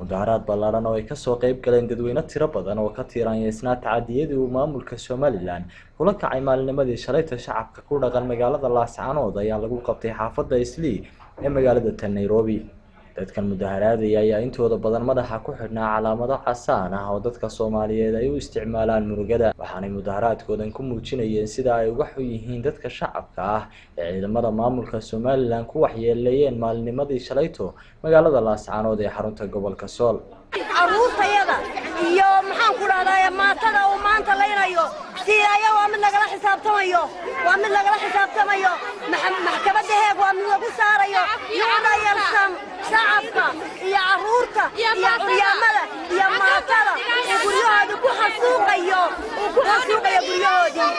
Mudaharaad ballaaran oo ay kasoo qeyb galeen dadweyne tiro badan oo ka tiiraanyeysnaa tacadiyadii uu maamulka Somaliland kula kacay maalinimadii shalayta shacabka ku dhaqan magaalada Laascaanood ayaa lagu qabtay xaafadda Islii ee magaalada tan Nairobi. Dadkan mudaharaadaya ayaa intooda badan madaxa ku xidhnaa calaamado casaan ah oo dadka Soomaaliyeed ay u isticmaalaan murugada, waxaanay mudaharaadkoodan ku muujinayeen sida ay uga xun yihiin dadka shacabka ah ee ciidamada maamulka Somaliland ku waxyeeleeyeen maalinimadii shalayto magaalada Laascaanood ee xarunta gobolka Sool. Carruurtayada iyo, maxaan ku dhahdaa, maatada uu maanta laynayo Siilaayo waa mid lagala xisaabtamayo, waa mid lagala xisaabtamayo. Maxkamadda Heeg waa mid lagu saarayo. Yuudhayalsan shacabka iyo carruurta iyo curyaamada iyo maatada uu guryahoodii ku xasuuqayo, uu ku xasuuqayo guryahoodii.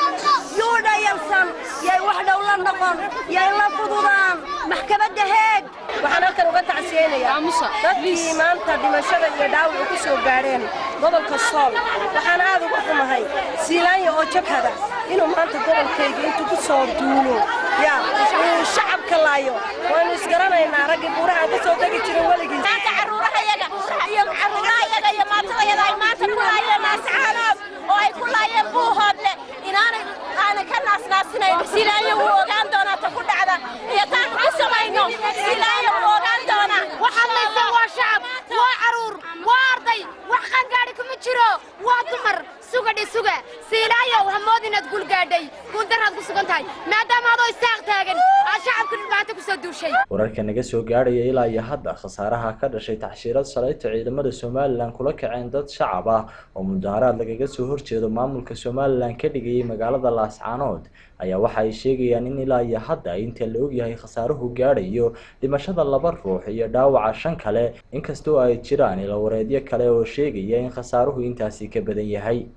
Yuudhayalsan, yay wax dhow la noqon, yay la fududaan maxkamadda Heeg. Waxaan halkan uga tacsiyeynayaa dadkii maanta dhimashada iyo dhaawacu ku soo gaadheen gobolka Sool. Waxaan aad uga xumahay Siilaanya oo jabhada inuu maanta gobolkayga intuu ku soo duulo yaa uu shacabka laayo. Waanu isgaranaynaa raggii buuraha ka soo degi jiray weligiis. Maanta carruurahayaga iyo carruurahayaga iyo maatadayada ay maanta ku laayeen Laascaanood oo ay ku laayeen Buuhoodle, inaanay aanay ka naasnaasinayn. Silaayo wuu ogaan doonaa ta ku dhacda iyo taanu ku samayno. Silaayo wuu ogaan doonaa. Waxaad layseen waa shacab, waa caruur, waa arday, wax qangaadhi kuma jiro, waa dumar. Sugadhi suga, Siilaayow, hamood inaad guul gaadhay, guuldaraad ku sugan tahay, maadaama adoo istaaq taagan aad shacabka Dhulbahante ku soo duushay. Wararka naga soo gaadhaya ilaa iyo hadda khasaaraha ka dhashay taxshiirad shalayta ciidamada Somaliland kula kaceen dad shacab ah oo mudaharaad lagaga soo horjeedo maamulka Somaliland ka dhigayay magaalada Laascaanood ayaa waxa ay sheegayaan in ilaa iyo hadda inta la ogyahay khasaaruhu gaadhayo dhimashada laba ruux iyo dhaawaca shan kale, inkastoo ay jiraan ilawareedyo kale oo sheegaya in khasaaruhu intaasi ka badan yahay.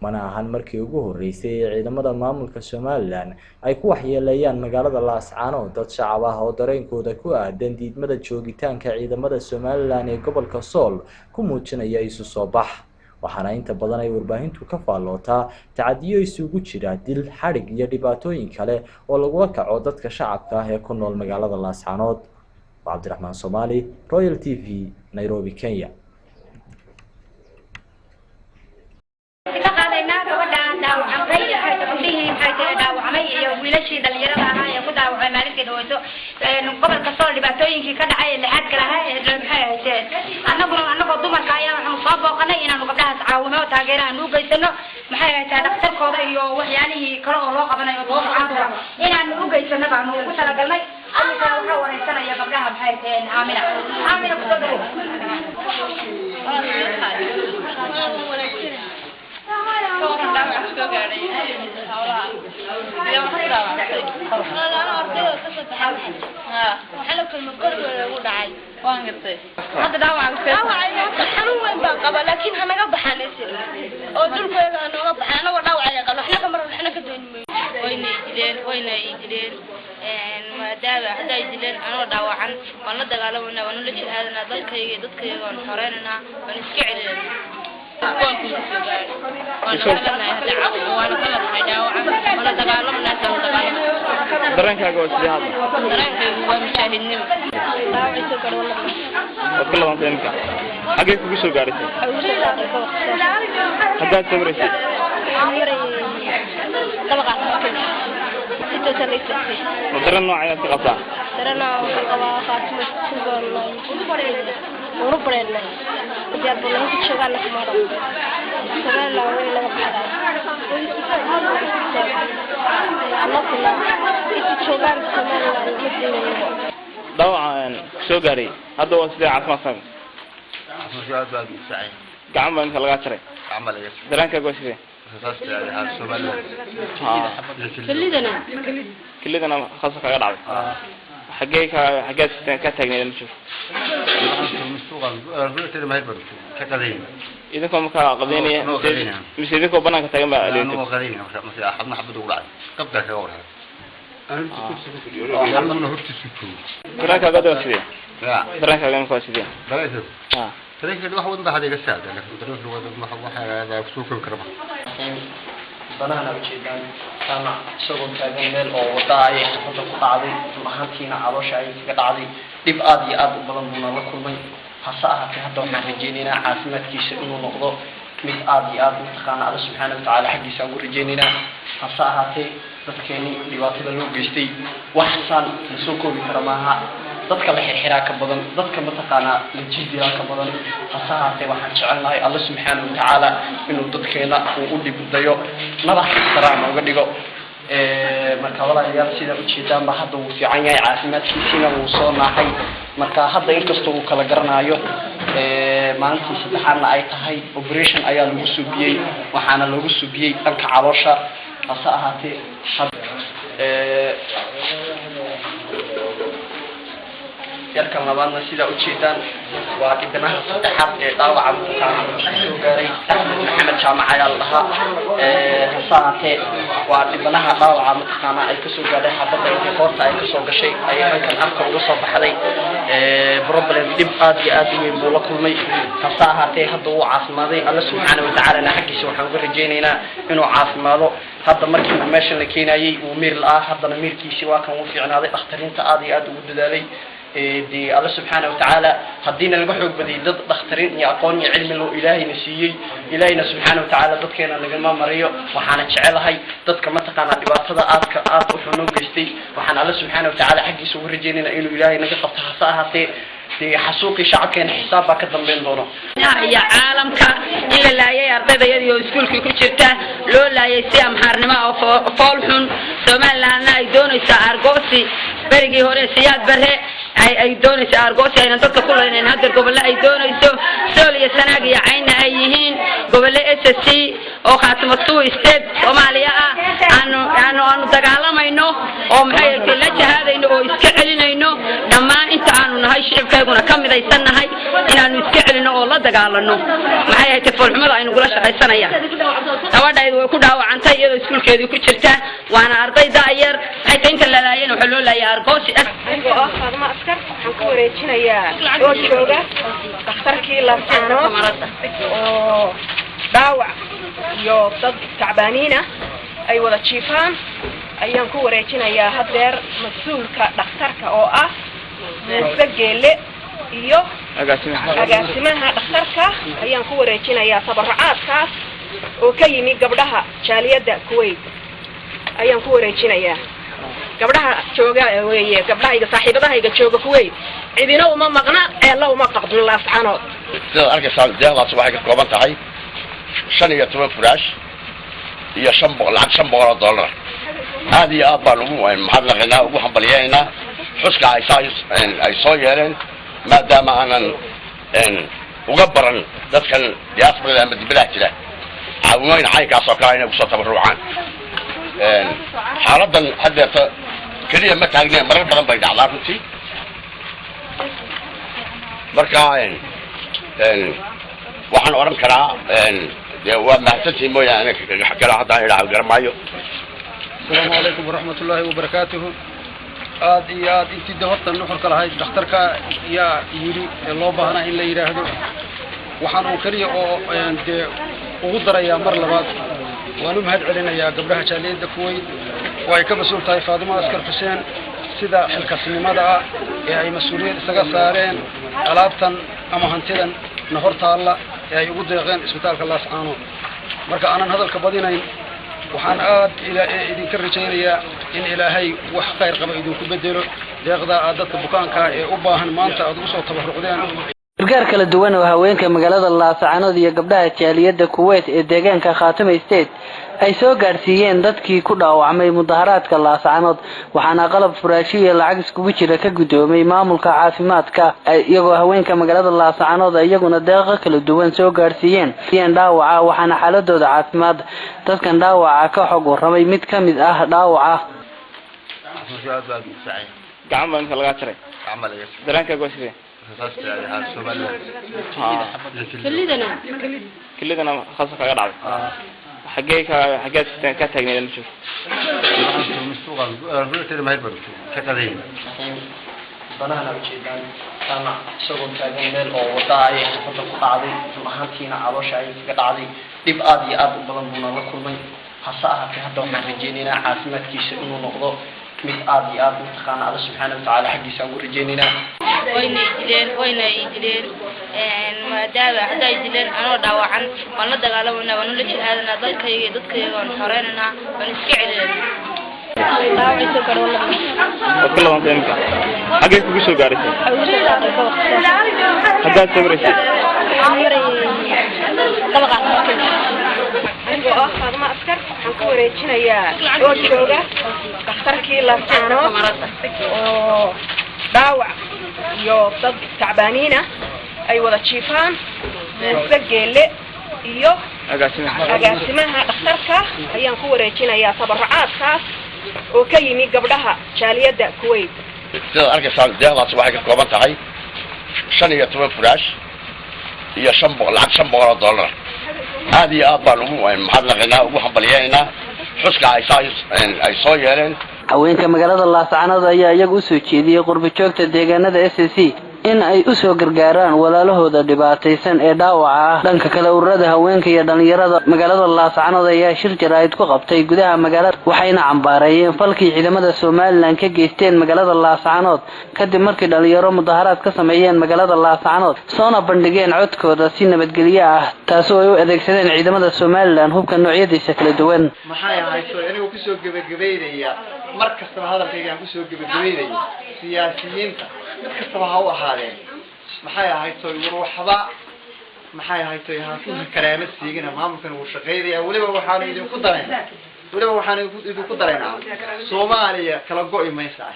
Mana ahan markii ugu horreysay ee ciidamada maamulka Somaliland ay ku waxyeeleeyaan magaalada Laascaanood dad shacab ah oo dareenkooda ku aadan diidmada joogitaanka ciidamada Somaliland ee gobolka Sool ku muujinaya isu soo bax, waxaana inta badan ay warbaahintu ka faallootaa tacadiyo isugu jira dil, xadhig iyo dhibaatooyin kale oo lagula kaco dadka shacabka ah ee ku nool magaalada Laascaanood. Waa Cabdiraxmaan Soomaali, Royal TV, Nairobi, Kenya. Ka qaadaynaa gabadhaan dhaawacantay, gabdhihii, maxay tahay, dhaawacmay iyo wiilashii dhalinyarada ahaa ee ku dhaawacmay maalintii dhaweyto gobolka Sool, dhibaatooyinkii ka dhacay ee lixaadka lahaa ee, maxay ahayd, annaguna annagoo dumarka ayaa waxaanu soo booqanay inaanu gabdhahaas caawino, taageero aan u geysano, maxay ahayd, dhakhtarkooda iyo waxyaalihii kale oo loo qabanayo doofacaanka inaanu u geysano baanu ugu talagalnay. Imika waxaa wareysanaya gabdhaha, maxay ahayd, Aamina. Aamina, kusoo dhawow. Xanuun weyn baan qabaa, laakiin hanaga baxaan oo dhulkeeda hanooga baxaan. Anagoo dhaawacaya qabno, waxna ka maran, waxna ka dooni mayno. Wayna dileen, wayna i dileen. Maadaama hadday dileen anoo dhaawacan, waan la dagaalamanaa, waan ula jihaadanaa dalkayga iyo dadkayga, waan xoreynaynaa, waan iska celinayna. Goolku kusoo gaaray waana ka lanahay hadda caawa, waana ka lanahay dhaawacan, waana dagaalamanaa, saan dagaalamana. Dareenkaaga waa sidee hadda? Dareenkaygu waa mushaahidnimo. Waad ka labantay imika. Xaggee kugu soo gaadhay? Haddaad sawiraysay? Ma dareen nooc ayaad ka qabtaa? Unu bareennay diyaar barnaamijka joogaana kumada Somaliland way naga baxdaa annaguna inta joogaan Somaliland ma diidayno. Dhaawaca soo gaadhay hadda waa sidee caafimaadkaaga? Caafimaadka aad baa u fiican. Gacan baa imika lagaa jaray. Gacma laga. Dareenkaaga waa sidee? Saas tahay Somaliland. Kelidana? Kelidana khasa kaga dhacday. Xaggee ka xaggeed ka taagneed ma jirto? Ka qadayn. Idinkoo markaa qadaynaya Anoo qadaynaya. Mise idinkoo banaanka taagan baa anuu adeegtay? Qadaynaya marka xabna xabad ugu dhacay, qabtaa kaga warhay, xabadna hortiisu joogo. Dareenkaaga hadda waa sidee? Ya. Dareenkaaga imika waa sidee? Dareenka? Ha. Dareenka wax wadan baa hada iga saacda, laakiin dareenka wadan waxa soo koobi kara ma. Banahana ujeedaan jaamac isagoo taagan meel oo wada ayay xafada ku dhacday, run ahaantiina caloosha ayay kaga dhacday. Dhib aada iyo aada u badan buuna la kulmay. Hase ahaatee, hadda waxaan rajaynaynaa caafimaadkiisa inuu noqdo mid aada iyo aada mataqaana Alla subxaana watacaala xaggiisa aan ugu rajaynaynaa. Hase ahaatee, dadkeeni dhibaatada loo geystay waxsaan la soo koobi kara maaha. Dadka la xirxiraa ka badan, dadka mataqaanaa la jiidiraa ka badan. Hase ahaatee, waxaan jecelnahay Alla subxaana watacaala inuu dadkeena uu u dhibdayo, madax saraana uga dhigo. Marka walaalayaal, sidaa ujeedaanba hadda wuu fiican yahay, caafimaadkiisiina wuu soo naaxay. Marka hadda inkastoo uu kala garanayo, maalintii saddexaadna ay tahay, operation ayaa lagu suubiyey, waxaana lagu suubiyey dhanka caloosha. Hase ahaatee, yarkan labaadna sidaa ujeedaan waa dhibanaha saddexaad ee dhaawaca mataqaana soo gaaray. Axmed Maxamed Jaamac ayaa la dhahaa. Hase ahaatee, waa dhibanaha dhaawaca mataqaana ay kasoo gaadhay xabadda intay qoorta ay kasoo gashay ay halkan afka uga soo baxday. Problem dhib aad iyo aad u weyn buu la kulmay. Hase ahaatee, hadda wuu caafimaaday. Alla subxaana watacaalana xaggiisa waxaan uga rajaynaynaa inuu caafimaado. Hadda markii uu meeshan la keenayey wuu miir la-aa, haddana miirkiisi waa kan, wuu fiicnaaday. Dhakhtariinta aad iyo aad ugu dadaalay. Dee Alla subxaana watacaala haddiina laga xoog badiyay dad dhakhtariin iyo aqoon iyo cilmi loo Ilaahayna siiyey, Ilaahayna subxaana watacaala dadkeena nagama mariyo. Waxaana jecelahay dadka mataqaanaa dhibaatada aadka aad wuxuu noo geystay, waxaan Alla subxaana watacaala xaggiisa uga rajaynayna inuu Ilaahay naga qabto. Hase ahaatee, dee xasuuqii shacabkeena xisaab baa ka dambeyn doono. Iyo caalamka in la laayay ardaydayadii oo iskuulkii ku jirta loo laayay si amxaarnimo oo fool xun. Somalilandna ay doonayso argoosi berigii hore Siyaad Barre ay doonayso argoosi aynan dadka ku laynayn. Hadda gobolle ay doonayso Sool iyo Sanaag iyo Caynna ay yihiin gobolle SSC oo Khaatimo two state Soomaaliya ah, aanu dagaalamayno oo maxay ahayd la jahaadayno oo iska celinayno dhammaan inta aanu nahay shicibkayguna ka midaysan nahay inaanu iska celino oo la dagaalano maxay ahayd foolxumada aynu gula shaqaysanayaan. Gabadhaydu way ku dhaawacantay iyadoo iskuulkeedii ku jirta, waana arday da'yar. Maxay tahay inta la laayeen? Waxaa loo laayay argoosi. Anigoo ah Faadmo Askar, waxaan ku wareejinayaa oo jooga dhakhtarkii Laascaanood oo dhaawac iyo dad tacbaaniin ah ay wada jiifaan ayaan ku wareejinayaa haddeer mas-uulka dhakhtarka oo ah Muuse Geele iyo agaasimaha dhakhtarka ayaan ku wareejinayaa tabarucaadkaas oo ka yimi gabdhaha jaaliyadda Kuwait ayaan ku wareejinayaa. Gabdhaha jooga weeye, gabdhahayga saaxiibadahayga jooga Kuwait, cidina uma maqna, ceella uma qaqdno Laascanood. Sidaad arkaysaan, deeqdaas waxay ka kooban tahay 15 furaash iyo 500, lacag $500. Aad iyo aad baan ugu mahadnaqaynaa, ugu hambalyeynaa xuska ay saa ay soo yeeleen, maadaama aanan uga baran dadkan diasporada ama dibadaha jira caawimooyin caynkaas oo kale inay kusoo tabarucaan. Xaaladan haddeerta keliya ma taagneen, marar badan bay dhacdaa runtii. Marka waxaan odhan karaa dee waa mahadsantihin mooyaane, kale haddaan idhaa garan maayo. Asalaamu calaykum waraxmat ullaahi wabarakaatuhu. Aad iyo aad intii de horta nuxurka lahayd dhakhtarka yaa yidhi ee loo baahnaa in la yidhaahdo. Waxaan uun keliya oo dee ugu darayaa, mar labaad waan u mahad celinayaa gabdhaha jaaliyadda Kuwait oo ay ka mas-uul tahay Faadimo Askar Xuseen, sida xilkasnimada ah ee ay mas-uuliyad isaga saareen alaabtan ama hantidan na hor taalla ee ay ugu deeqeen isbitaalka Laascaanood. Marka aanan hadalka badinayn, waxaan aad idinka rajaynayaa in Ilaahay wax khayr qaba idinku bedelo deeqda aad dadka bukaanka ee u baahan maanta aad ugu soo tabarucdeen. Gargaar kala duwan oo haweenka magaalada Laascaanood iyo gabdhaha jaaliyadda Kuwait ee deegaanka Khaatuma State ay soo gaadhsiiyeen dadkii ku dhaawacmay mudaharaadka Laascaanood, waxaana qalab furaashi iyo lacag iskugu jira ka guddoomay maamulka caafimaadka, iyagoo haweenka magaalada Laascaanood iyaguna deeqo kala duwan soo gaadhsiiyeen dhaawaca. Waxaana xaaladooda caafimaad dadkan dhaawaca ka xog warramay mid ka mid ah dhaawaca. Gacan baa inta lagaa jaray, dareenkaaga waa sidee? Kelidana khasa kaga dhacday. Xaggee ka xaggeed ka taagneed ma joogto? Banahana ujeedaan jaamac isagoo taagan meel oo wada ayay xabadda ku dhacday. Run ahaantiina caloosha ayay kaga dhacday. Dhib aad iyo aad u badan buuna la kulmay. Hase ahaatee, hadda waxaan rajaynaynaa caafimaadkiisa inuu noqdo mid aad iyo aad mataqaana Alla subxaana watacaala xaggiisa aan ugu rajaynaynaa. Wayna i dileen, wayna i dileen. Maadaama hadday dileen anoo dhaawacan, waan la dagaalamanaa, waan la jihaadanaa dalkayga iyo dadkayga, waan xoreynaynaa, waan iska celinaynaa. Waad ka labantay imika. Xaggee kugu soo gaaraysa? Haddaad sawiraysa? Anigoo ah Faadmo Askar, waxaan ku wareejinayaa oo jooga dhakhtarkii Laascaanood oo dhaawac iyo dad tacbaaniin ah ay wada jiifaan, Muuse Geelle iyo agaasimaha dhakhtarka ayaan ku wareejinayaa tabarucaadkaas oo ka yimi gabdhaha jaaliyadda Kuwait. Sidaad arkaysaan, deeqdaasi waxay ka kooban tahay 15 furaash iyo 500, lacag $500. Aad iyo aad baan ugu mahadnaqaynaa, ugu hambalyeynaa xuska ay soo yeeleen. Haweenka magaalada Laascaanood ayaa iyagu usoo jeediyey qurbo joogta deegaanada SSC in ay usoo gargaaraan walaalahooda dhibaataysan ee dhaawaca ah. Dhanka kale, ururada haweenka iyo dhalinyarada magaalada Laascaanood ayaa shir jaraa'id ku qabtay gudaha magaalada, waxayna cambaareeyeen falkii ciidamada Somaliland ka geysteen magaalada Laascaanood, kadib markii dhalinyaro mudaharaad ka sameeyeen magaalada Laascaanood, soona bandhigeen codkooda si nabadgelyo ah, taasoo ay u adeegsadeen ciidamada Somaliland hubka noocyadiisa kala duwan. Maxay ahayto, anigoo kusoo gebagabeynaya, mar kastaba hadalkayga aan kusoo gebagabeynaya, siyaasiyiinta mid kastaba ha u ahaadeen, maxay ahaytoy, war waxba, maxay ahaytoy, hankuha karaama siigina. Maamulkan wuu shaqaynaya. Weliba waxaanu idinku daraynaa, Soomaaliya kala go'i maysa.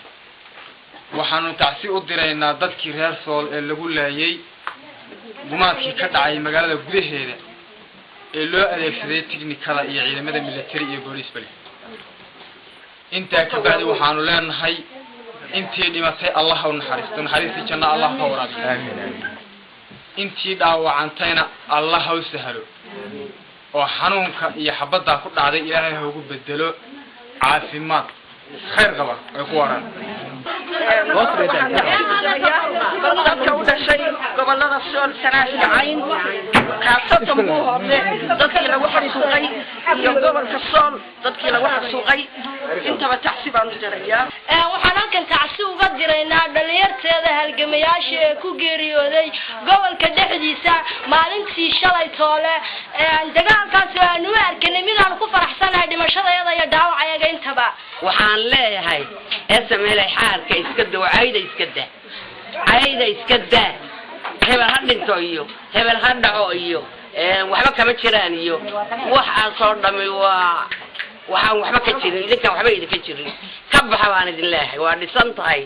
Waxaanu tacsi u diraynaa dadkii reer Sool ee lagu laayay gumaadkii ka dhacay magaalada gudaheeda ee loo adeegsaday tignikada iyo ciidamada military iyo booliis bale. Intaa ka bacdi, waxaanu leenahay intii dhimatay Allah ha u naxariisto, naxariistii janno Allah ka waraabiyo. Intii dhaawacantayna Allah ha u sahlo oo xanuunka iyo xabaddaa ku dhacday Ilaahay ha ugu bedelo caafimaad khayr qaba ay ku waraan. Dadka u dhashay gobolada Sool, Sanaag iyo Cayn, khaasatan Buuhoodle dadkii lagu xasuuqay iyo gobolka Sool dadkii lagu xasuuqay, intaba tacsi baan u dirayaa. Waxaan halkan tacsi uga diraynaa dhalinyarteeda halgamayaasha ee ku geeriyooday gobolka dhexdiisa maalintii shalay toole. Dagaalkaasi aanu u arkanay midaanu ku faraxsanahay dhimashadayada iyo dhaawacayaga intaba. Waxaan leeyahay SML, xaarka iska dow, cayda iska daa, cayda iska daa. Hebel ha dhinto iyo hebel ha dhaco iyo waxba kama jiraan iyo waxaasoo dhami waa waxaan waxba ka jirin. Idinkaan waxba idinka jirin, ka baxa baan idin leeyahay. Waa dhisan tahay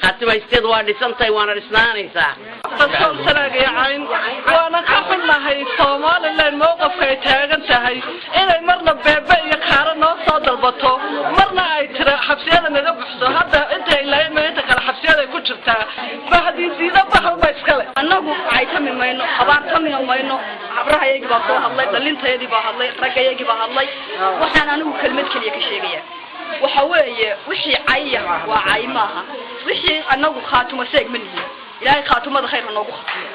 Khaatimaysteed, waa dhisan tahay, waana dhisnaanaysaa. Sool, Sanaag iyo Cayn, waana ka xunnahay Somaliland mowqafka ay taagan tahay, inay marna beebe iyo kaaro noo soo dalbato, marna ay tira xabsiyada naga buxso. Hadda intay lahayn inta kale xabsiyada ay ku jirtaa bahdiisiida baxalba iskale. Annagu caytami mayno, abaartamina mayno. Habrahayagii baa soo hadlay, dhalintayadii baa hadlay, raggayagii baa hadlay. Waxaan anigu kelmad keliya ka sheegaya waxa weeye, wixii caya waa cay maaha. Wixii annagu Khaatuma seeg ma nihin. Ilaahay Khaatumada khayr ha noogu khatiyo.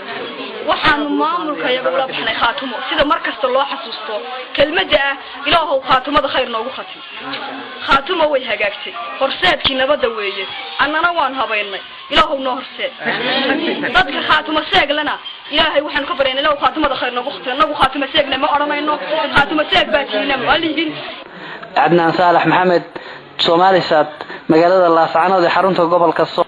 Waxaanu maamulka iyaga ula baxnay Khaatumo, sida mar kasta loo xasuusto kelmadda ah, Ilaahow Khaatumada khayr noogu khatiyo. Khaatumo way hagaagtay, horseedkii nabadda weeye, annana waan habaynay. Ilaahow noo horseed dadka Khaatumo seeglana. Ilaahay waxaan ka baryaynaa, Ilaahow Khaatumada khayr noogu khatiyo. Annagu Khaatumo seegne ma odhanayno, Khaatumo seeg baa tiina ma lihin. Cadnaan Saalax Maxamed, Soomaalisat, magaalada Laascaanood ee xarunta gobolka Sool.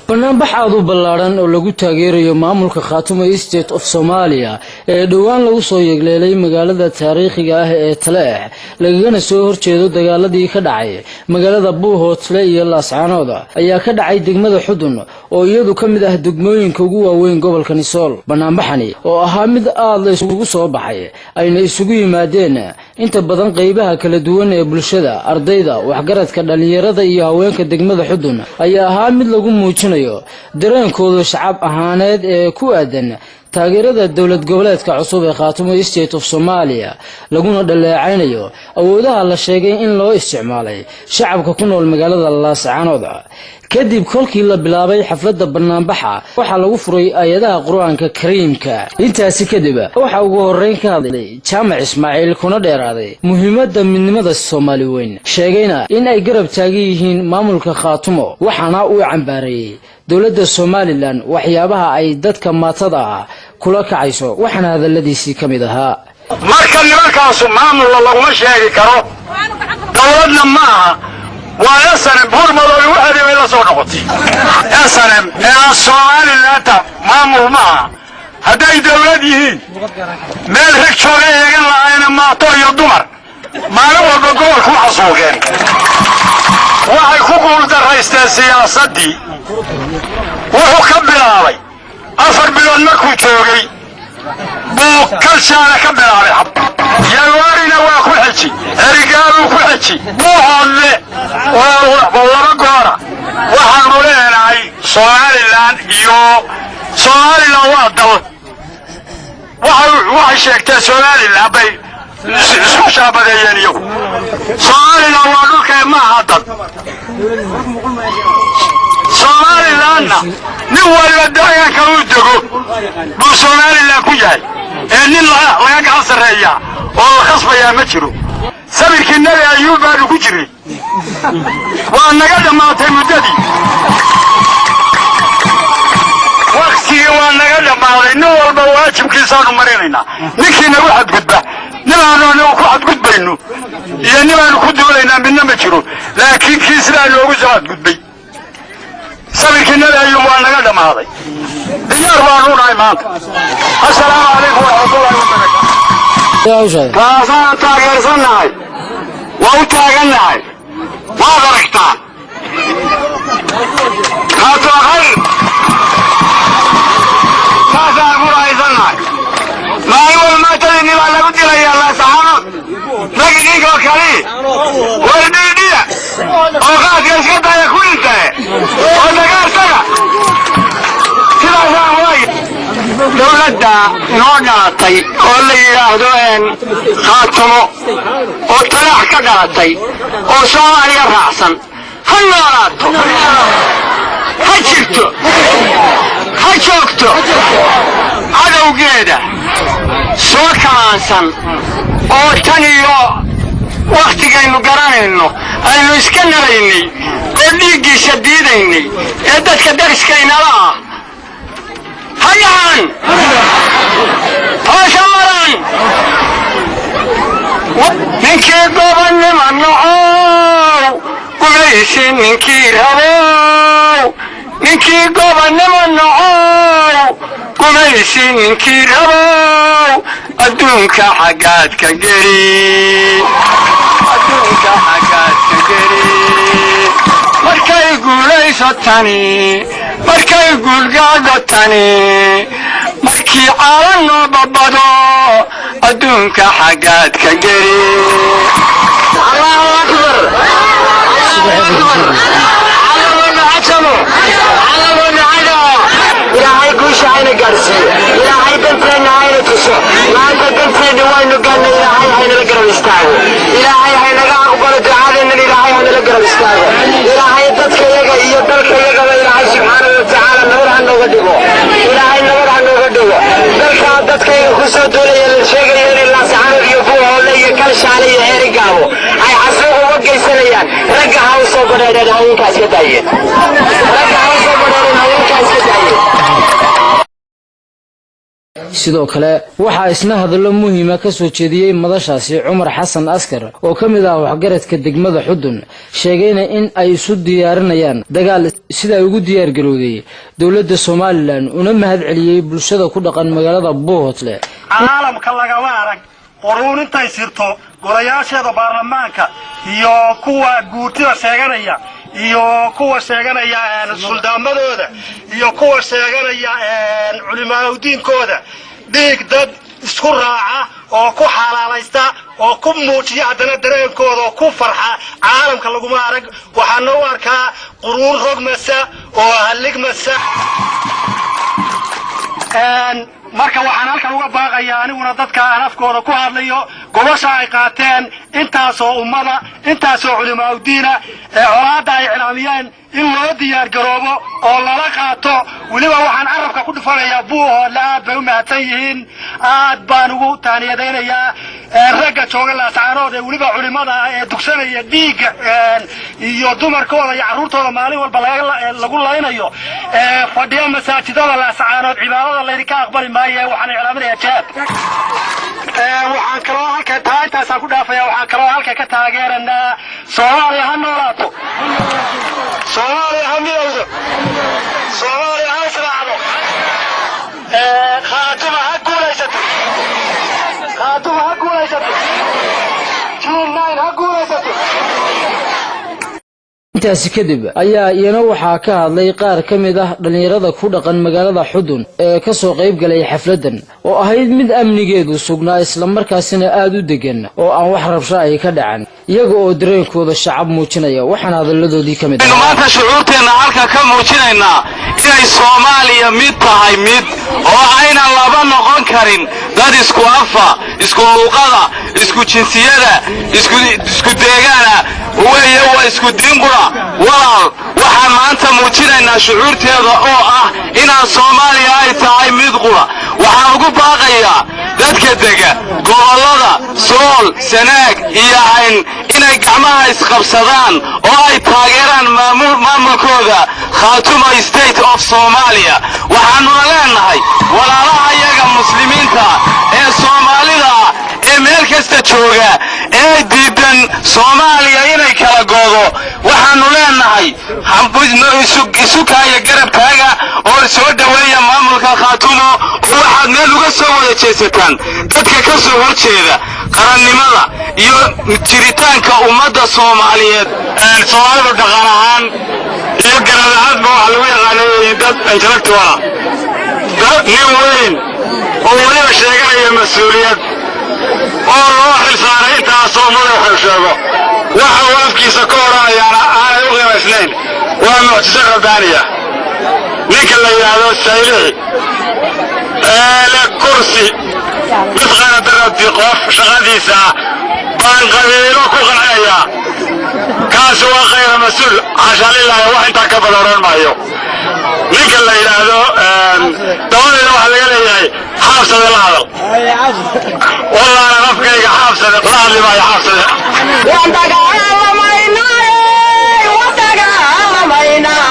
Banaanbax aada u ballaadhan oo lagu taageerayo maamulka Khaatumo State of Somalia ee dhowaan lagu soo yegleelay magaalada taariikhiga ah ee Taleex, lagagana soo horjeedo dagaaladii ka dhacay magaalada Buuhoodle iyo Laascaanood, ayaa ka dhacay degmada Xudun oo iyadu ka mid ah degmooyinka ugu waaweyn gobolka Sool. Banaanbaxani oo ahaa mid aada la isugu soo baxay, ayna isugu yimaadeen inta badan qeybaha kala duwan ee bulshada, ardayda, waxgaradka, dhalinyarada iyo haweenka degmada Xudun, ayaa ahaa mid lagu muujinayo dareenkooda shacab ahaaneed ee ku aadan Taageerada dowlad goboleedka cusub ee Khaatumo State of Somalia, laguna dhaleecaynayo awoodaha la sheegay in loo isticmaalay shacabka ku nool magaalada Laascaanood. Kadib kolkii la bilaabay xafladda banaanbaxa, waxaa lagu furay aayadaha Qur-aanka Kariimka. Intaasi kadib waxaa ugu horreyn ka hadlay Jaamac Ismaaciil, kuna dheeraaday muhiimadda midnimada Soomaali weyn, sheegayna in ay garab taagan yihiin maamulka Khaatumo, waxaana uu cambaareeyey dowladda Somaliland waxyaabaha ay dadka maatada ah kula kacayso. Waxaana hadalladiisii ka mid ahaa: Marka nimankaasu maamulla laguma sheegi karo, dowladna ma aha. Waa SNM buurmadoobi waxeedii bay la soo noqotay. SNM ee aan Somalilandta maamul ma aha. Hadday dowlad yihiin, meel rag jooga eegan lahaayna, maato iyo dumar maalin walba gobolka u xasuuqeen. Waxay ku guuldaraysteen siyaasaddii. Wuxuu ka bilaabay 4 bilood markuu joogay buu Kalshaale ka bilaabay, Yagoorina waa ku xeji, Erigaabuu ku xeji, Buuhoodle oo laba goora. Waxaanu leenahay Somaliland iyo Somaliland waa dal. Waxay sheegteen Somaliland bay isku shaabadeeyeen iyagu. Somaliland waa dhulkee, ma aha dad. Somalilandna nin waliba deegaanka uu dego buu Somaliland ku yahay, ee nin laga gacan sarreeyaa oo la khasbayaa ma jiro. Sabirkii Nebi Ayuub baanu ku jirnay, waa naga dhammaatay muddadii, waktigii waa naga dhammaaday. Nin walba waajibkiisaanu marinaynaa. Ninkii nagu xadgudba, nimaanu anagu ku xadgudbayno iyo nimaanu ku duulaynaa midna ma jiro, laakiin kii sidaa noogu soo xadgudbay, sabirkii Nebi Ayuub waa naga dhammaaday. Diyaar baanu nahay maanta. Assalaamu calaykum waraxmatullahi wabarakaatu. Taasaan taageersannahay, waa u taagannahay, waad aragtaan. Taas waa khayr, taasaan ku rahaysannahay. Maalin walba maatadinni baa lagu dilayaa Laasaxaanood, rag idinkoo kali war dhiidhiya oo qaadka iska daya ku dhintae oo dagaartaga sidaasaan waay. Dowladda noo dhalatay oo la yidhaahdo Khaatumo oo Talaax ka dhalatay oo Soomaaliya raacsan, ha noolaato, ha jirto, ha joogto. Cadowgeeda soo kamaansan oo tan iyo wakhtigaynu garanayno aynu iska naraynay oo dhiiggiisa diidaynay ee dadka dariskaynala ah, ha dhacan, hoosha maran. Ninkii gobonnima nocow, gumaysi ninkii rabow, ninkii gobonnimo nocow, gumaysi ninkii rabow, adduunka xaggaad ka geli? Adduunka xaggaad ka geli? Markay guulayso tani, markay guulgaadho tani, markii caalan noo babado, adduunka xaggaad ka geli? Allahu akbar, Allahu cajabo, Allahu cajabo. Ilaahay guusha hayna gaadhsiiyo, Ilaahay danteenna hayna tuso. Maanta danteenna waynu gaadhnay. Ilaahay haynala garab istaago, Ilaahay haynaga aqbalo ducadeennan, Ilaahay haynala garab istaago. Ilaahay dadka yaga iyo dalka yagaba, Ilaahay subxaanahu watacaala nabad ha nooga dhigo, Ilaahay nabad ha nooga dhigo. Dalkaa dadkayga ku soo duulaya, la sheegayo inay Laasaxanood iyo Buuhoole iyo Kalshaale iyo Ceerigaabo ay xasuuq uga geysanayaan, ragga ha u soo badheedheen, haweenkaa iska daayeen. Ragga ha u soo badheedheen, haweenkaa iska daayeen. Sidoo kale waxaa isna hadallo muhiima ka soo jeediyey madashaasi Cumar Xasan Askar oo ka mid ah waxgaradka degmada Xudun, sheegayna in ay isu diyaarinayaan dagaal sida ay ugu diyaargarowday dowladda Somaliland, una mahad celiyey bulshada ku dhaqan magaalada Buuhotle. Caalamka lagama arag quruun intay sirto golayaasheeda baarlamaanka iyo kuwa guurtida sheeganaya iyo kuwa sheeganaya suldaamadooda iyo kuwa sheeganaya culimaaudiinkooda, dhiig dad isku raaca oo ku xalaalaysta oo ku muujiya haddana dareenkooda oo ku farxa, caalamka laguma arag. Waxaana u arkaa quruun rogmasa oo halligmasa. Marka waxaan halkan uga baaqayaa aniguna dadka aan afkooda ku hadlayo, gobasha ay qaateen intaasoo ummada, intaasoo culimaaudiina ee colaadda ay iclaamiyeen in loo diyaar garoobo oo lala qaato. Weliba waxaan carabka ku dhufanayaa, Buuhoodle aad bay u mahadsan yihiin, aad baan ugu taaniyadaynayaa ragga jooga Laascaanood ee weliba culimada ah ee dugsanaya dhiigga iyo dumarkooda iyo carruurtooda maalin walba lagu laynayo, fadhiya masaajidada Laascaanood. Cibaadada laydinka aqbali maayo. Waxaan iclaaminayaa jihaad. Waxaan kaloo halka taa intaasaan ku dhaafaya. Waxaan kaloo halka ka taageeranaa: Soomaaliya ha noolaato, Soomaaliya ha midowdo, Soomaaliya ha israacdo, Khaatuma ha guulaysato, Khaatuma ha guulaysato, June 9 ha guulaysato. Intaasi kadib ayaa iyana waxaa ka hadlay qaar ka mid ah dhallinyarada ku dhaqan magaalada Xudun ee ka soo qayb galay xafladdan oo ahayd mid amnigeedu sugnaa, islamarkaasina aada u degan oo aan wax rabsho ay ka dhacan, iyaga oo dareenkooda shacab muujinaya. Waxaana hadalladoodii ka mid Aynu maanta shucuurteenna halka ka muujinaynaa inay Soomaaliya mid tahay, mid oo aynan laba noqon karin, dad isku afa, isku luuqada, isku jinsiyada, isku deegaana weeye, waa isku diin qura. Walaal, waxaan maanta muujinaynaa shucuurteeda oo ah inaan Soomaaliya ay tahay mid qura. Waxaan ugu baaqayaa dadka dega gobollada Sool, Sanaag iyo Cayn inay gacmaha isqabsadaan oo ay taageeraan maamulkooda Khaatuma State of Soomaaliya. Waxaanuna leenahay walaalaha iyaga Muslimiinta ee Soomaalida ah ee meel kasta jooga ee diidan Soomaaliya inay kala goodo, waxaanu leenahay isukaaya garab taaga oo soo dhoweeya maamulka Khaatumo, oo waxaad meel uga soo wada jeesataan dadka ka soo horjeeda qarannimada iyo jiritaanka ummadda Soomaaliyeed. Soomaalidu dhaqan ahaan iyo garad ahaanba waxaa lagu yaqaanay dad intellectual ah. Nin weyn oo weliba sheeganaya mas-uuliyad oo loo xilsaaray intaasoo madaxu sheego, waxa uu afkiisa ka odhanayaana aanay u qiimaysnayn, waa mucjiso rabbaaniya. Ninka la yidhaahdo Saylici ee leh kursi midqaana darabti qof shaqadiisa ah baan qabiilo ku qancinayaa, kaasi waa khayra mas-uul. Xaasha lilaahi, wax intaa ka badan oran maayo. Ninka la yidhaahdo dabadeeda waxaa laga leeyahay Xaabsade la hadal. Wallaana afkayga Xaabsade la hadli maayo, Xaabsade. Waan dagaalamaynaa, waan dagaalamaynaa,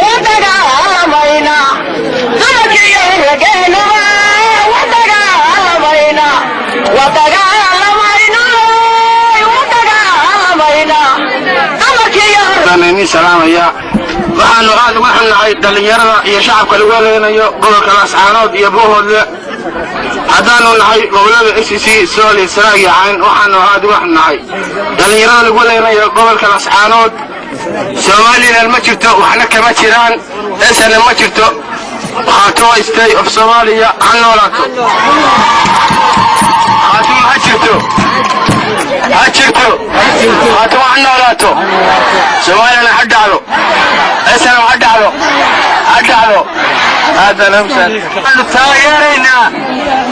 waan dagaalamaynaa, dumarkiiyo rageenaba waan dagaalamaynaa, waan dagaalamaynaa, waan dagaalamaynaa, dumarkiiyo Idin salaamaya. Waxaanu aad uga xunnahay dhallinyarada iyo shacabka lagu heleynayo gobolka Laascaanood iyo Buuhoodle. Haddaanu nahay gobolada SSC, Sool iyo Sanaag iyo Cayn, waxaanu aad uga xunnahay dhallinyarada lagu heleynayo gobolka Laascaanood. Somaliland ma jirto, waxna kama jiraan, SNM ma jirto. Khaatuma State of Soomaaliya ha noolaato. Khaatuma ha jirto, ha jirto, Khaatuma ha noolaato, Soomaaliyana ha dhacdo, SNM ha dhacdo, ha dhacdo. Aad baan waxaanu taageeraynaa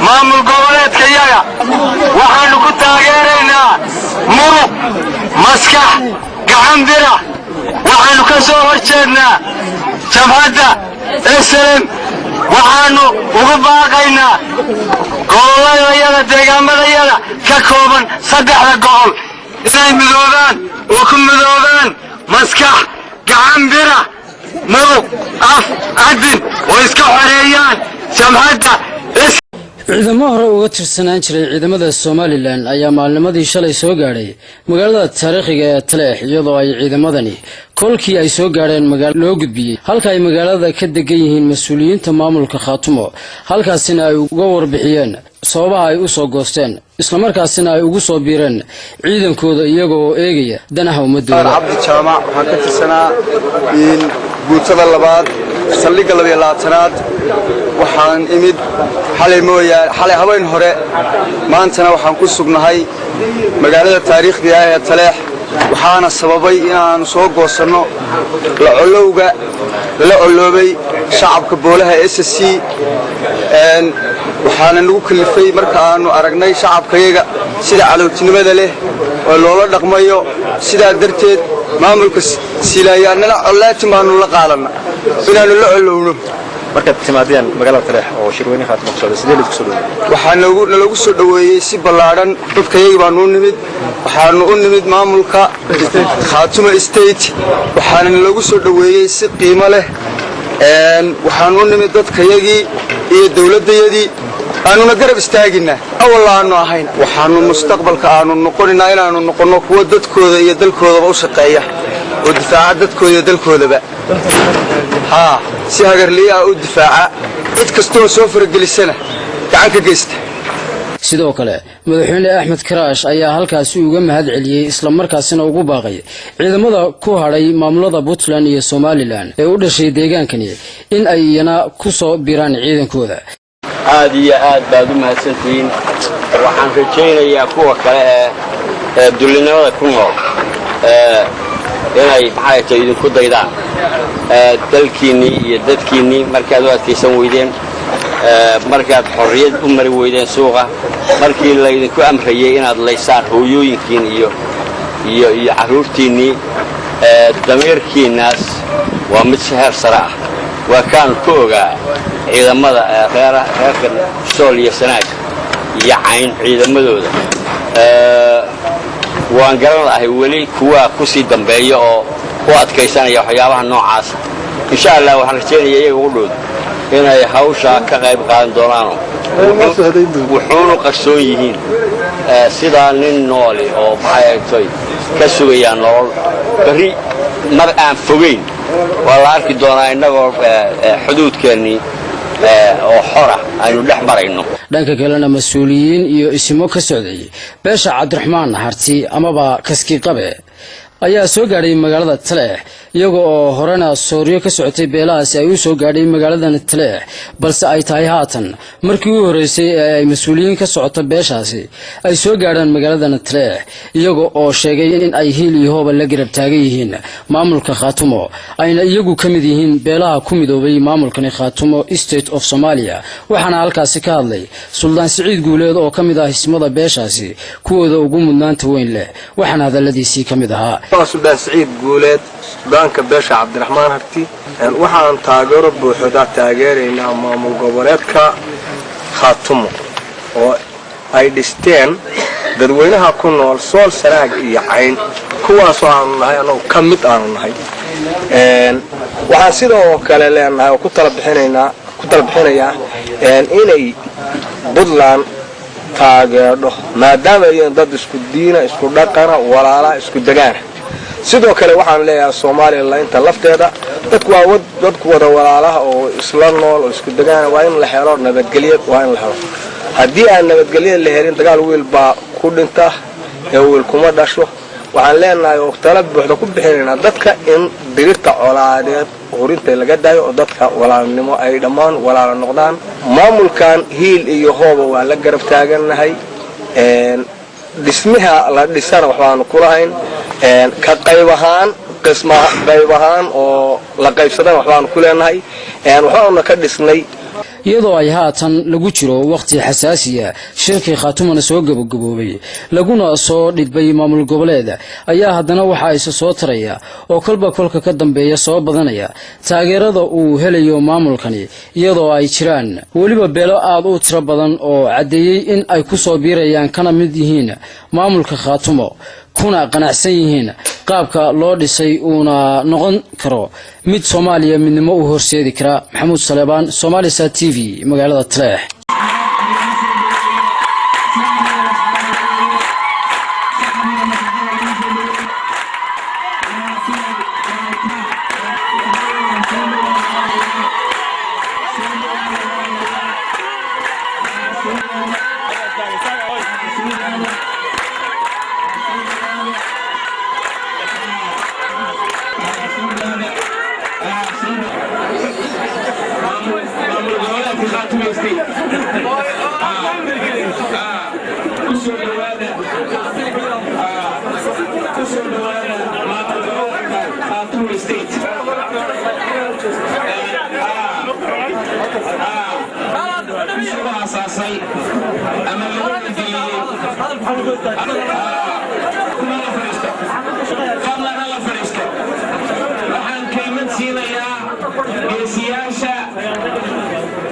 maamul goboleedka yaga. Waxaanu ku taageeraynaa muruq, maskax, gacan bira. Waxaanu ka soo hor jeednaa jabhadda SNM. Waxaanu ugu baaqaynaa gobolladayada, deegaamadayada ka kooban saddexda gobol inay midoobaan oo ku midoobaan maskax, gacan bira, muruq, af, adin oo iska xoreeyaan jabhadda. Ciidamo hore uga tirsanaan jiray ciidamada Somaliland ayaa maalnimadii shalay soo gaadhay magaalada taariikhiga ee Taleex, iyadoo ay ciidamadani kolkii ay soo gaadheen magaalo loo gudbiyey halka ay magaalada ka degan yihiin mas-uuliyiinta maamulka Khaatumo, halkaasina ay uga warbixiyeen sababaha ay u soo goosteen, islamarkaasina ay ugu soo biireen ciidankooda, iyaga oo eegaya danaha ummadooda. Cabdi Jaamac, waxaan ka tirsanaa guutada labaad, saldhigga 22aad. Waxaan imid xalay mooyaane, xalay habeen hore. Maantana waxaan ku sugnahay magaalada taariikhdiga ah ee Taleex. Waxaana sababay inaannu soo goosanno la colowga lala coloobay shacabka boolaha SSC. Waxaana nagu kalifay marka aanu aragnay shacabkayaga sida cadowtinimada leh oo loola dhaqmayo. Sidaa darteed maamulka Siilaanyo collaatin baanu la qaadanna inaannu la colowno. Markaad timaadeen magaalada Taleex oo shirweyne Khaatimo ku socday, sidee laidinku soo dhaweeyey? Waxaa naloogu soo dhoweeyey si ballaadhan. Dadkayagii baanu u nimid, waxaanu u nimid maamulka Khaatumo State, waxaana naloogu soo dhoweeyey si qiimo leh. Waxaanu u nimid dadkayagii iyo dowladdayadii aanuna garab istaagina awal aanu ahayn. Waxaanu mustaqbalka aanu noqonaynaa inaanu noqonno kuwo dadkooda iyo dalkoodaba u shaqeeya oo difaaca dadkooda iyo dalkoodaba, haa, si hagarliye ah u difaaca, cid kastoo soo faragelisana gacan ka geysta. Sidoo kale Madaxweyne Axmed Karaash ayaa halkaasi uga mahad celiyey, islamarkaasina ugu baaqay ciidamada ku hadhay maamulada Puntland iyo Somaliland ee u dhashay deegaankani in ay iyana ku soo biiraan ciidankooda. Aad iyo aad baad u mahadsantihiin. Waxaan rajaynayaa kuwa kale ee dullinimada ku nool inay, maxay tahay, idinku daydaan. Dalkiinnii iyo dadkiinnii markaad u adkaysan weydeen, markaad xorriyad u mari weydeen suuqa, markii laydinku amrayay inaad laysaan hooyooyinkiin iyo carruurtiinnii, damiirkiinnaas waa mid si heer sare ah. Waa kaanu ku ogaa ciidamada reerka Sool iyo Sanaag iyo Cayn ciidamadooda. Waan garan lahay weli kuwaa ku sii dambeeya oo u adkaysanaya waxyaabaha noocaasa. Insha Allah waxaan rajaynaya iyaga u dhood inay hawshaa ka qayb qaadan doonaano wuxuunu qarsoon yihiin sidaa nin nooli oo, maxay toy, ka sugayaa nolol berri mar aan fogayn. Waa la arki doonaa innagoo xuduudkeennii oo xora aynu dhex marayno. Dhanka kalena mas-uuliyiin iyo isimo ka socday beesha Cabdiraxmaan Harti amaba Kaski Qabe ayaa soo gaadhay magaalada Taleex, iyaga oo horena sooryo ka socotay beelahaasi ay u soo gaadhay magaaladan Taleex, balse ay tahay haatan markii u horreysay ee ay mas-uuliyiin ka socota beeshaasi ay soo gaadhaan magaaladan Taleex, iyaga oo sheegay in ay hiil iyo hooba la garab taagan yihiin maamulka Khaatumo, ayna iyagu ka mid yihiin beelaha ku midoobay maamulkani Khaatumo State of Somalia. Waxaana halkaasi ka hadlay Suldaan Siciid Guuleed oo ka mid ah ismada beeshaasi kuwooda ugu mudnaanta weyn leh, waxaana hadalladiisii ka mid ahaa: Suldaan Siciid Guuleed, suldaanka beesha Cabdiraxmaan Harti. Waxaan taageero buuxda taageeraynaa maamul goboleedka Khaatumo oo ay dhisteen dadweynaha ku nool Sool, Sanaag iyo Cayn, kuwaasoo aanu nahay annagu ka mid aanu nahay. Waxaan sidoo kale leenahay oo ku tala bixinaynaa, ku tala bixinayaa inay Puntland taageerdho, maadaama ay dad isku diina, isku dhaqana, walaala, isku degaana. Sidoo kale waxaan leeyahay Soomaaliya inta lafteeda dadku waa dadku wada walaalaha oo isla nool oo isku degaana. Waa in la helo nabadgelyo, waa in la helo. Haddii aan nabadgelyo la helin, dagaal wiil baa ku dhinta ee wiil kuma dhasho. Waxaan leenahay oo tala buuxda ku bixinaynaa dadka in dirirta colaadeed hurinta laga daayo oo dadka walaalnimo ay dhammaan walaalo noqdaan. Maamulkan hiil iyo hooba waa la garab taagannahay. Dhismaha la dhisana waxbaanu kulahayn, ka qayb ahaan, qisma qayb ahaan oo la qaybsadana waxbaanu ku leenahay, waxbaanuna ka dhisnay. Iyadoo ay haatan lagu jiro wakhti xasaasiya, shirkii Khaatumana soo gabagaboobay, laguna soo dhidbay maamul goboleed, ayaa haddana waxaa isa soo taraya oo kolba kolka ka dambeeya soo badanaya taageerada uu helayo maamulkani, iyadoo ay jiraan weliba beelo aad u tiro badan oo caddeeyey in ay ku soo biirayaan kana mid yihiin maamulka Khaatumo, kuna qanacsan yihiin qaabka loo dhisay, uuna noqon karo mid Soomaaliya midnimo u horseedi kara. Maxamuud Saleebaan, Somalisat TV, magaalada Taleex. Kusoo dhawaada. Khaatumo State. Isagoo asaasay ama lagu geliyey. Fadlan hala fadhiisto. Waxaan kelmad siinayaa geesiyaasha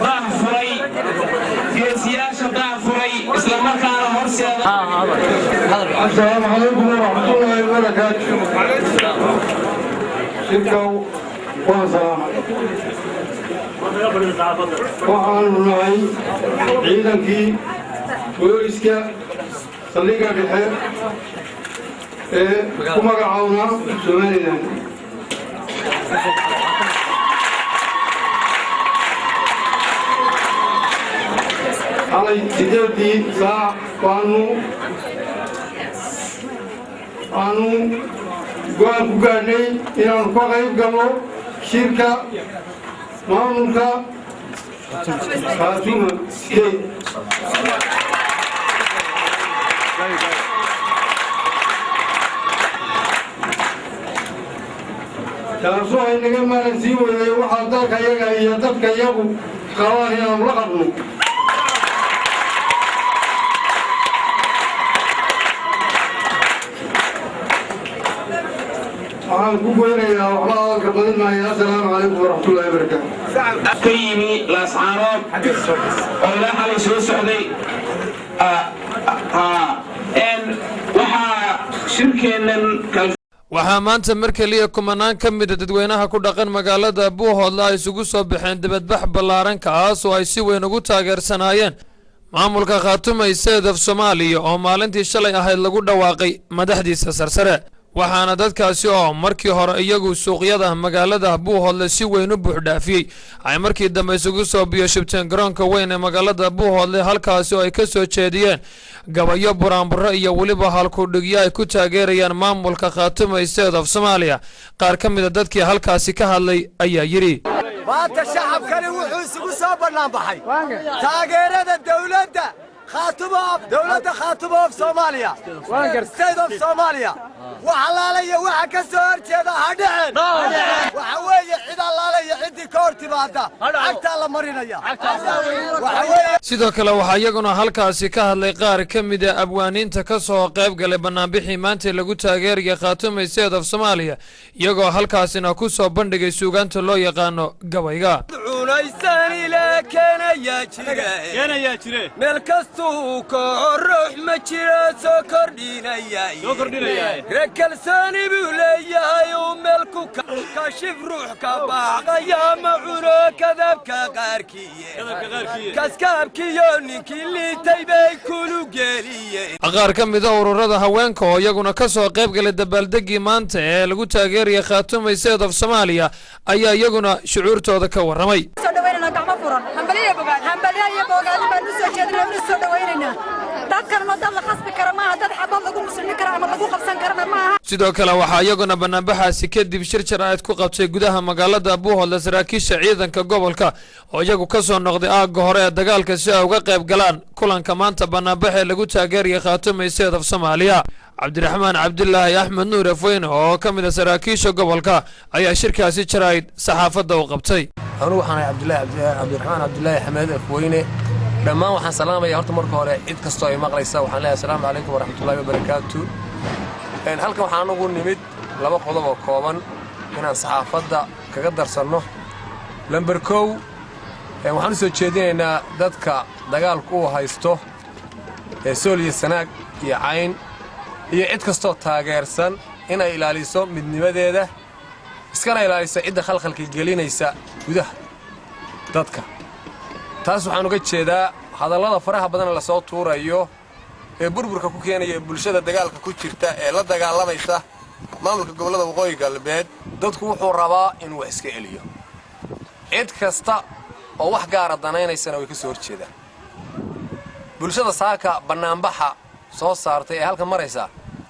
daah furay, geesiyaasha daah furay, islamarkaana horseeda. Asalaamu calaykum waraxmatullaahi wabarakaatu. Shirkan waan salaamay. Waxaanu nahay ciidankii booliska saldhigga dhexe ee ku magacaawna Somaliland. Xalay 8-dii saac baanu go'aan ku gaadhnay inaanu ka qayb galno shirka maamulka Khaatuma State. Taasu ay naga maalan sii waday waxaa dalka yaga iyo dadka yagu qabaan inaanu la qabno. Waxaan ku goynayaa, waxba hadalka badin maayo. Assalaamu calaykum waraxmatullaahi wabarakaatu. Ka yimi Laascaanood oo ilaa xalay soo socday, waxaa shirkeennan. Waxaa maanta mar keliya kumanaan ka mida dadweynaha ku dhaqan magaalada Buuhoodle ay isugu soo baxeen dibadbax ballaaran, kaas oo ay si weyn ugu taageersanaayeen maamulka Khaatuma State of Soomaaliya oo maalintii shalay ahayd lagu dhawaaqay madaxdiisa sarsare. Waxaana dadkaasi oo markii hore iyagu suuqyada magaalada Buuhoodle si weyn u buuxdhaafiyey ay markii dambe isugu soo biyoshubteen garoonka weyn ee magaalada Buuhoodle, halkaasi oo ay ka soo jeediyeen gabayo, buraanburo iyo weliba halkudhigyo ay ku taageerayaan maamulka Khaatuma State of Soomaaliya. Qaar ka mida dadkii halkaasi ka hadlay ayaa yidhi: Maanta shacabkani wuxuu isugu soo bannaan baxay taageerada dawladda Khaatumo, dowladda Khaatumo of Soomaaliya, State of Soomaaliya. Wax allaalaya waxa ka soo hor jeeda ha dhicin. Waxa weeye cid allaalaya ciddii ka hor timaada cagtaa la marinaya. Waxa weeye Sidoo kale waxaa iyaguna halkaasi ka hadlay qaar ka mida abwaaniinta ka soo qayb galay banaanbixii maanta lagu taageeraya Khaatuma State of Soomaaliya, iyagoo halkaasina ku soo bandhigay suugaanta loo yaqaano gabayga. Cunaysan ilaa keenayaa jire, meel kastuu kaco ruux ma jiro soo kordhinaya. Rag kalsooni buu leeyahay uu meel ku kashif, ruux ka baaqaya ma cuno kadabka qaarkiye, kaskaabkiyo ninkii liitay bay kulu geliyeen. Qaar ka mida ururada haweenka oo iyaguna ka soo qayb galay dabaaldegii maanta ee lagu taageeraya Khaatuma State of Soomaaliya ayaa iyaguna shucuurtooda ka warramay. Soo dhaweynayna gacmo furan, hambaliya iyo bogaadin baan u soo jeedinaa, una soo dhawaynaynaa. Dadkan ma dad la khasbi kara maaha, dad xabad lagu muslimi kara ama lagu qabsan karana maaha. Sidoo kale waxaa iyaguna banaanbaxaasi kadib shir jaraa'id ku qabtay gudaha magaalada Buuhoodle saraakiisha ciidanka gobolka oo iyagu ka soo noqday aagga hore ee dagaalka si ay uga qayb galaan kulanka maanta banaanbaxee lagu taageeraya Khaatuma State of Soomaaliya. Cabdiraxmaan Cabdilaahi Axmed Nuur Afweyne oo ka mid a saraakiisha gobolka ayaa shirkaasi jaraa'id saxaafadda u qabtay. Anugu waxaan ahay Cabdilaahi, Cabdiraxmaan Cabdilaahi Xamed Afweyne. Dhammaan waxaan salaamaya horta marka hore cid kastoo ay maqlaysa. Waxaan leeyahay asalaamu calaykum waraxmatullaahi wabarakaatu. Halkan waxaan anugu nimid laba qodob oo kooban inaan saxaafadda kaga darsanno. Lamber 1, waxaan u soo jeedinaynaa dadka dagaalku uu haysto ee Sool iyo Sanaag iyo Cayn iyo cid kastoo taageersan inay ilaaliso midnimadeeda, iskana ilaaliso cidda khalkhalka gelinaysa gudaha dadka. Taas waxaan uga jeedaa hadallada faraha badan lasoo tuurayo ee burburka ku keenaya bulshada dagaalka ku jirta ee la dagaalamaysa maamulka gobollada Waqooyi Galbeed. Dadku wuxuu rabaa inuu wax iska celiyo, cid kasta oo wax gaara danaynaysana way ka soo hor jeedaan. Bulshada saaka bannaanbaxa soo saartay ee halka maraysa,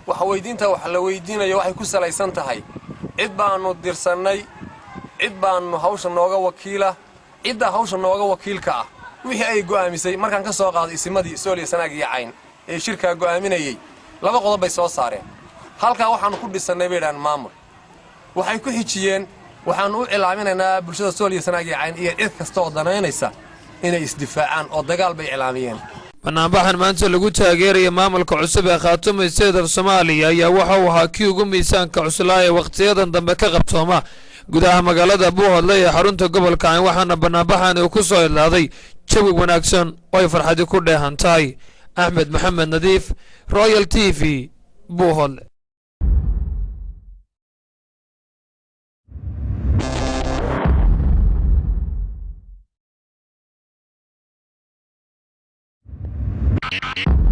waxa weyddiinta wax la weydiinayo waxay ku salaysan tahay cid baannu dirsannay, cid baannu hawsha nooga wakiila. Ciddaa hawsha nooga wakiilka ah wixii ay go'aamisay, markaan ka soo qaado isimadii Sool iyo Sanaag iyo Cayn ee shirkaa go'aaminayey, laba qodob bay soo saareen. Halkaa waxaannu ku dhisannay bay idhahaan maamul. Waxay ku xijiyeen: waxaannu u cilaaminaynaa bulshada Sool iyo Sanaag iyo Cayn iyo cid kasta oo danaynaysa inay isdifaacaan, oo dagaal bay cilaamiyeen. Banaanbaxan maanta lagu taageeraya maamulka cusub ee Khaatuma State of Soomaaliya ayaa waxa uu ahaa kii ugu miisaanka cuslaa ee wakhtiyadan dambe ka qabsooma gudaha magaalada Buuhoodle ee xarunta gobolka Cayn, waxaana banaanbaxani uu ku soo idlaaday jawi wanaagsan oo ay farxadi ku dheehan tahay. Axmed Maxamed Nadiif, Royal TV, Buuhoodle. Thank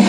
you.